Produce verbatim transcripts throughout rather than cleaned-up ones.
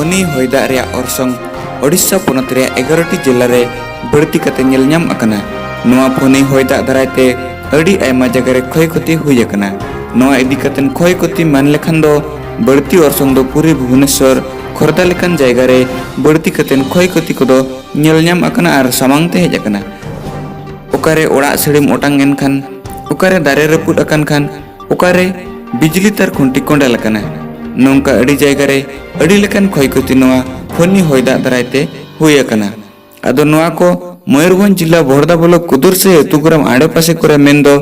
ᱯᱷᱚᱱᱤ ᱦᱚᱭ ᱫᱟᱜ ᱨᱮᱭᱟᱜ ᱚᱨᱥᱚᱝ ᱳᱰᱤᱥᱟ ᱯᱚᱱᱚᱛ ᱨᱮᱭᱟᱜ ᱮᱜᱟᱨᱚ ᱴᱤ ᱡᱮᱞᱟ ᱨᱮ ᱵᱟᱹᱲᱛᱤ ᱠᱟᱛᱮ ᱧᱮᱞ ᱧᱟᱢ ᱟᱠᱟᱱᱟ᱾ ᱱᱚᱣᱟ ᱯᱷᱚᱱᱤ ᱦᱚᱭ ᱫᱟᱜ ᱫᱟᱨᱟᱭ ᱛᱮ ᱟᱹᱰᱤ ᱟᱭᱢᱟ ᱡᱟᱭᱜᱟ ᱨᱮ ᱠᱷᱚᱭ ᱠᱷᱚᱛᱤ ᱦᱩᱭ ᱟᱠᱟᱱᱟ᱾ ᱱᱚᱣᱟ ᱤᱫᱤ ᱠᱟᱛᱮ ᱠᱷᱚᱭ ᱠᱷᱚᱛᱤ ᱢᱮᱱ ᱞᱮᱠᱷᱟᱱ ᱫᱚ ᱵᱟᱹᱲᱛᱤ ᱚᱨᱥᱚᱝ ᱫᱚ ᱯᱩᱨᱤ ᱵᱷᱩᱵᱚᱱᱮᱥᱚᱨ, ᱠᱷᱚᱨᱫᱟ ᱞᱮᱠᱟᱱ ᱡᱟᱭᱜᱟ ᱨᱮ ᱵᱟᱹᱲᱛᱤ ᱠᱟᱛᱮ ᱠᱷᱚᱭ ᱠᱷᱚᱛᱤ ᱠᱚᱫᱚ ᱧᱮᱞ ᱧᱟᱢ ᱟᱠᱟᱱᱟ ᱟᱨ ᱥᱟᱢᱟᱝ ᱛᱮ ᱦᱮᱡ ᱟᱠᱟᱱᱟ᱾ ᱚᱠᱟᱨᱮ ᱚᱲᱟᱜ ᱥᱟᱹᱲᱤᱢ ᱚᱴᱟᱝ ᱮᱱ ᱠᱷᱟᱱ, ᱚᱠᱟᱨᱮ ᱫᱟᱨᱮ ᱨᱟᱹᱯᱩᱫ ᱟᱠᱟᱱ ᱠᱷᱟᱱ, ᱚᱠᱟᱨᱮ ᱵᱤᱡᱽᱞᱤ ᱛᱟᱨ ᱠᱷᱩᱱᱴᱤ ᱠᱚᱸᱰᱮᱞ ᱟᱠᱟᱱᱟ᱾ ᱱᱚᱝᱠᱟ ᱟᱹᱰᱤ ᱡᱟᱭᱜᱟ ᱨᱮ ᱟᱹᱰᱤ ᱞᱮᱠᱟᱱ ᱠᱷᱚᱭ ᱠᱷᱚᱛᱤ ᱱᱚᱣᱟ ᱯᱷᱚᱱᱤ ᱦᱚᱭ ᱫᱟᱜ ᱫᱟᱨᱟᱭ ᱛᱮ ᱦᱩᱭ ᱟᱠᱟᱱᱟ᱾ ᱟᱫᱚ ᱱᱚᱣᱟ ᱠᱚ ᱢᱚᱭᱩᱨᱵᱷᱚᱸᱡᱽ ᱡᱤᱞᱟ ᱵᱚᱦᱲᱫᱟ ᱵᱞᱚᱠ ᱠᱩᱫᱩᱨ ᱥᱮ ᱟᱹᱛᱩ ᱜᱨᱟᱢ ᱟᱲᱮᱯᱟᱥᱮ ᱠᱚᱨᱮ ᱢᱮᱱᱫᱚ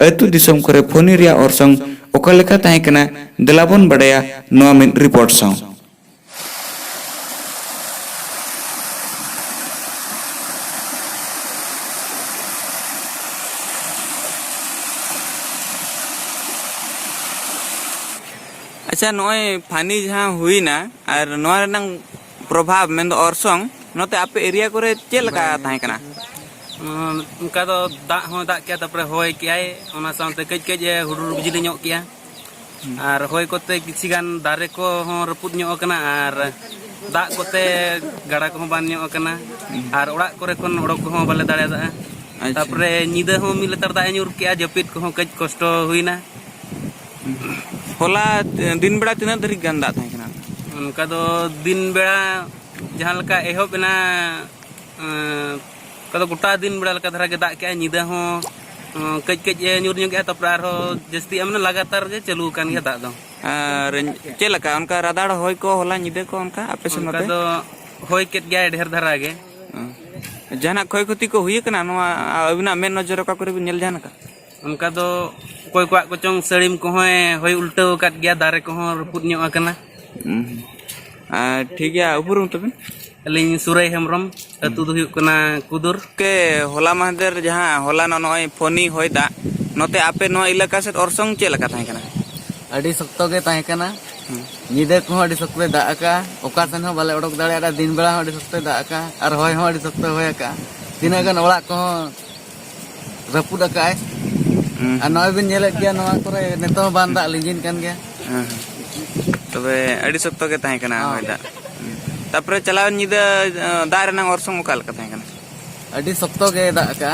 ᱟᱹᱛᱩ ᱫᱤᱥᱚᱢ ᱠᱚᱨᱮ ᱯᱷᱚᱱᱤ ᱨᱮᱭᱟᱜ ᱚᱨᱥᱚᱝ ᱚᱠᱟ ᱞᱮᱠᱟ ᱛᱟᱦᱮᱸ ᱠᱟᱱᱟ, ᱫᱮᱞᱟ ᱵᱚᱱ ᱵᱟᱰᱟᱭᱟ ᱱᱚᱣᱟ ᱢᱤᱫ ᱨᱤᱯᱳᱨᱴ ᱥᱟᱶ᱾ ᱟᱪᱪᱷᱟ, ᱱᱚᱜᱼᱚᱭ ᱯᱷᱟᱱᱤ ᱡᱟᱦᱟᱸ ᱦᱩᱭᱱᱟ, ᱟᱨ ᱱᱚᱣᱟ ᱨᱮᱱᱟᱝ ᱯᱨᱚᱵᱷᱟᱵᱽ, ᱢᱮᱱᱫᱚ ᱚᱨᱥᱚᱝ, ᱱᱚᱛᱮ ᱟᱯᱮ ᱮᱨᱤᱭᱟ ᱠᱚᱨᱮ ᱪᱮᱫ ᱞᱮᱠᱟ ᱛᱟᱦᱮᱸ ᱠᱟᱱᱟ? ᱚᱱᱠᱟ ᱫᱚ ᱫᱟᱜ ᱦᱚᱸᱭ ᱫᱟᱜ ᱠᱮᱜᱼᱟ, ᱛᱟᱨᱯᱚᱨᱮ ᱦᱚᱭ ᱠᱮᱜᱼᱟᱭ, ᱚᱱᱟ ᱥᱟᱶᱛᱮ ᱠᱟᱹᱡ ᱠᱟᱹᱡ ᱮ ᱦᱩᱰᱩᱨ ᱵᱤᱡᱽᱞᱤ ᱧᱚᱜ ᱠᱮᱜᱼᱟ᱾ ᱟᱨ ᱦᱚᱭ ᱠᱚᱛᱮ ᱠᱤᱪᱷᱤ ᱜᱟᱱ ᱫᱟᱨᱮ ᱠᱚᱦᱚᱸ ᱨᱟᱹᱯᱩᱫ ᱧᱚᱜ ᱟᱠᱟᱱᱟ, ᱟᱨ ᱫᱟᱜ ᱠᱚᱛᱮ ᱜᱟᱰᱟ ᱠᱚᱦᱚᱸ ᱵᱟᱱ ᱧᱚᱜ ᱟᱠᱟᱱᱟ, ᱟᱨ ᱚᱲᱟᱜ ᱠᱚᱨᱮ ᱠᱷᱚᱱ ᱚᱰᱚᱠ ᱠᱚᱦᱚᱸ ᱵᱟᱞᱮ ᱫᱟᱲᱮᱭᱟᱫᱟ᱾ ᱟᱪᱪᱷᱟ᱾ ᱛᱟᱨᱯᱚᱨᱮ ᱧᱤᱫᱟᱹ ᱦᱚᱸ ᱢᱤᱫ ᱞᱮᱛᱟᱲ ᱫᱟᱜ ᱮ ᱧᱩᱨ ᱠᱮᱜᱼᱟ, ᱡᱟᱹᱯᱤᱫ ᱠᱚᱦᱚᱸ ᱠᱟᱹᱡ ᱠᱚᱥᱴᱚ ᱦᱩᱭᱱᱟ᱾ ᱦᱚᱞᱟ ᱫᱤᱱ ᱵᱮᱲᱟ ᱛᱤᱱᱟᱹᱜ ᱫᱷᱟᱹᱨᱤᱡ ᱜᱟᱱ ᱫᱟᱜ ᱛᱟᱦᱮᱸ ᱠᱟᱱᱟ? ᱚᱱᱠᱟ ᱫᱚ ᱫᱤᱱ ᱵᱮᱲᱟ ᱡᱟᱦᱟᱸ ᱞᱮᱠᱟ ᱮᱦᱚᱵ ᱮᱱᱟ, ᱮᱸ, ᱚᱱᱠᱟ ᱫᱚ ᱜᱚᱴᱟ ᱫᱤᱱ ᱵᱮᱲᱟ ᱞᱮᱠᱟ ᱫᱷᱟᱨᱟ ᱜᱮ ᱫᱟᱜ ᱠᱮᱜᱼᱟᱭ᱾ ᱧᱤᱫᱟᱹ ᱦᱚᱸ, ᱮᱸ, ᱠᱟᱹᱡ ᱠᱟᱹᱡ ᱮ ᱧᱩᱨ ᱧᱚᱜ ᱠᱮᱜᱼᱟ, ᱛᱟᱨᱯᱚᱨᱮ ᱟᱨᱦᱚᱸ ᱡᱟᱹᱥᱛᱤ, ᱢᱟᱱᱮ, ᱞᱟᱜᱟᱛᱟᱨ ᱜᱮ ᱪᱟᱹᱞᱩ ᱟᱠᱟᱱ ᱜᱮᱭᱟ ᱫᱟᱜ ᱫᱚ᱾ ᱟᱨ ᱪᱮᱫ ᱞᱮᱠᱟ ᱚᱱᱠᱟ ᱨᱟᱫᱟᱲ ᱦᱚᱭ ᱠᱚ ᱦᱚᱞᱟ ᱧᱤᱫᱟᱹ ᱠᱚ ᱚᱱᱠᱟ ᱟᱯᱮ ᱥᱮᱱ ᱚᱱᱠᱟ ᱱᱚᱛᱮ? ᱫᱚ ᱦᱚᱭ ᱠᱮᱫ ᱜᱮᱭᱟᱭ ᱰᱷᱮᱨ ᱫᱷᱟᱨᱟ ᱜᱮ᱾ ᱚ᱾ ᱡᱟᱦᱟᱱᱟᱜ ᱠᱷᱚᱭ ᱠᱷᱚᱛᱤ ᱠᱚ ᱦᱩᱭ ᱟᱠᱟᱱᱟ ᱱᱚᱣᱟ ᱟᱹᱵᱤᱱᱟᱜ ᱢᱮᱫ ᱱᱚᱡᱚᱨ ᱨᱮ ᱚᱠᱟ ᱠᱚᱨᱮ ᱵᱤᱱ ᱧᱮᱞ ᱧᱟᱢ ᱟᱠᱟᱫ? ᱚᱱᱠᱟ ᱫᱚ ᱚᱠᱚᱭ ᱠᱚᱣᱟᱜ ᱠᱚᱪᱚᱝ ᱥᱟᱹᱲᱤᱢ ᱠᱚᱦᱚᱸᱭ ᱦᱚᱭ ᱩᱞᱴᱟᱹᱣ ᱟᱠᱟᱫ ᱜᱮᱭᱟ, ᱫᱟᱨᱮ ᱠᱚᱦᱚᱸ ᱨᱟᱹᱯᱩᱫ ᱧᱚᱜ ᱟᱠᱟᱱᱟ᱾ ᱦᱩᱸ᱾ ᱟᱨ ᱴᱷᱤᱠ ᱜᱮᱭᱟ, ᱩᱯᱨᱩᱢ ᱛᱟᱵᱤᱱ? ᱟᱹᱞᱤᱧ ᱥᱩᱨᱟᱹᱭ ᱦᱮᱢᱵᱨᱚᱢ, ᱟᱹᱛᱩ ᱫᱚ ᱦᱩᱭᱩᱜ ᱠᱟᱱᱟ ᱠᱩᱫᱩᱨ᱾ ᱜᱚᱢᱠᱮ, ᱦᱚᱞᱟ ᱢᱟᱦᱫᱮᱨ ᱡᱟᱦᱟᱸ ᱦᱚᱞᱟᱱᱚᱜ ᱱᱚᱜᱼᱚᱭ ᱯᱷᱚᱱᱤ ᱦᱚᱭ ᱫᱟᱜ, ᱱᱚᱛᱮ ᱟᱯᱮ ᱱᱚᱣᱟ ᱮᱞᱟᱠᱟ ᱥᱮᱫ ᱚᱨᱥᱚᱝ ᱪᱮᱫ ᱞᱮᱠᱟ ᱛᱟᱦᱮᱸ ᱠᱟᱱᱟ? ᱟᱹᱰᱤ ᱥᱚᱠᱛᱚ ᱜᱮ ᱛᱟᱦᱮᱸ ᱠᱟᱱᱟ᱾ ᱦᱩᱸ᱾ ᱧᱤᱫᱟᱹ ᱠᱚᱦᱚᱸ ᱟᱹᱰᱤ ᱥᱚᱠᱛᱚᱭ ᱫᱟᱜ ᱟᱠᱟᱜᱼᱟ, ᱚᱠᱟ ᱥᱮᱱ ᱦᱚᱸ ᱵᱟᱞᱮ ᱚᱰᱚᱠ ᱫᱟᱲᱮᱭᱟᱫᱟ᱾ ᱫᱤᱱ ᱵᱮᱲᱟ ᱦᱚᱸ ᱟᱹᱰᱤ ᱥᱚᱠᱛᱚᱭ ᱫᱟᱜ ᱟᱠᱟᱜᱼᱟ ᱟᱨ ᱦᱚᱭ ᱦᱚᱸ ᱟᱹᱰᱤ ᱥᱚᱠᱛᱚᱭ ᱦᱚᱭ ᱟᱠᱟᱜᱼᱟ᱾ ᱛᱤᱱᱟᱹᱜ ᱜᱟᱱ ᱚᱲᱟᱜ ᱠᱚᱦᱚᱸ ᱨᱟᱹᱯᱩᱫ ᱟᱠᱟᱜᱼᱟᱭ᱾ ᱦᱩᱸ᱾ ᱟᱨ ᱱᱚᱜᱼᱚᱭ ᱵᱤᱱ ᱧᱮᱞᱮᱫ ᱜᱮᱭᱟ, ᱱᱚᱣᱟ ᱠᱚᱨᱮ ᱱᱤᱛᱚᱜ ᱦᱚᱸ ᱵᱟᱱ ᱫᱟᱜ ᱞᱤᱸᱡᱤᱱ ᱠᱟᱱ ᱜᱮᱭᱟ᱾ ᱦᱮᱸ, ᱦᱮᱸ᱾ ᱛᱚᱵᱮ ᱟᱹᱰᱤ ᱥᱚᱠᱛᱚ ᱜᱮ ᱛᱟᱦᱮᱸ ᱠᱟᱱᱟ ᱦᱚᱸ᱾ ᱦᱚᱭ ᱫᱟᱜ᱾ ᱛᱟᱯᱚᱨᱮ ᱪᱟᱞᱟᱣᱮᱱ ᱧᱤᱫᱟᱹ, ᱮᱸ, ᱫᱟᱜ ᱨᱮᱱᱟᱜ ᱚᱨᱥᱚᱝ ᱚᱠᱟ ᱞᱮᱠᱟ ᱛᱟᱦᱮᱸ ᱠᱟᱱᱟ? ᱟᱹᱰᱤ ᱥᱚᱠᱛᱚ ᱜᱮ ᱫᱟᱜ ᱟᱠᱟᱜᱼᱟ᱾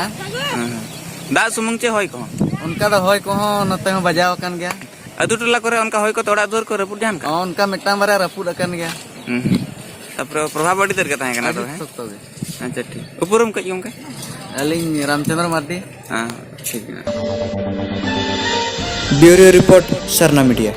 ᱦᱮᱸ, ᱦᱮᱸ᱾ ᱫᱟᱜ ᱥᱩᱢᱩᱝ ᱪᱮ ᱦᱚᱭ ᱠᱚᱦᱚᱸ? ᱚᱱᱠᱟ ᱫᱚ ᱦᱚᱭ ᱠᱚᱦᱚᱸ ᱱᱚᱛᱮ ᱦᱚᱸ ᱵᱟᱡᱟᱣ ᱟᱠᱟᱱ ᱜᱮᱭᱟ᱾ ᱟᱹᱛᱩ ᱴᱚᱞᱟ ᱠᱚᱨᱮ ᱚᱱᱠᱟ ᱦᱚᱭ ᱠᱚᱛᱮ ᱚᱲᱟᱜ ᱫᱩᱣᱟᱹᱨ ᱠᱚ ᱨᱟᱹᱯᱩᱫ ᱡᱟᱦᱟᱱ ᱠᱟᱱᱟ? ᱚᱱᱠᱟ ᱢᱤᱫᱴᱟᱝ ᱵᱟᱨᱭᱟ ᱨᱟᱹᱯᱩᱫ ᱟᱠᱟᱱ ᱜᱮᱭᱟ᱾ ᱦᱩᱸ, ᱦᱩᱸ᱾ ᱛᱟᱯᱚᱨᱮ ᱯᱨᱚᱵᱷᱟᱵᱽ ᱟᱹᱰᱤ ᱛᱮᱫ ᱜᱮ ᱛᱟᱦᱮᱸ ᱠᱟᱱᱟ ᱟᱹᱰᱤ ᱛᱚᱵᱮ? ᱥᱚᱠᱛᱚ ᱜᱮ᱾ ᱟᱪᱪᱷᱟ, ᱴᱷᱤᱠ᱾ ᱩᱯᱨᱩᱢ ᱠᱟᱹᱡ ᱜᱚᱢᱠᱮ? ᱟᱹᱞᱤᱧ ᱨᱟᱢᱪᱚᱸᱫᱽᱨᱚ ᱢᱟᱨᱰᱤ᱾ ᱦᱮᱸ, ᱴᱷᱤᱠ ᱜᱮᱭᱟ᱾ ᱵᱤᱭᱩᱨᱳ ᱨᱤᱯᱳᱨᱴ, ᱥᱟᱨᱱᱟ ᱢᱤᱰᱤᱭᱟ᱾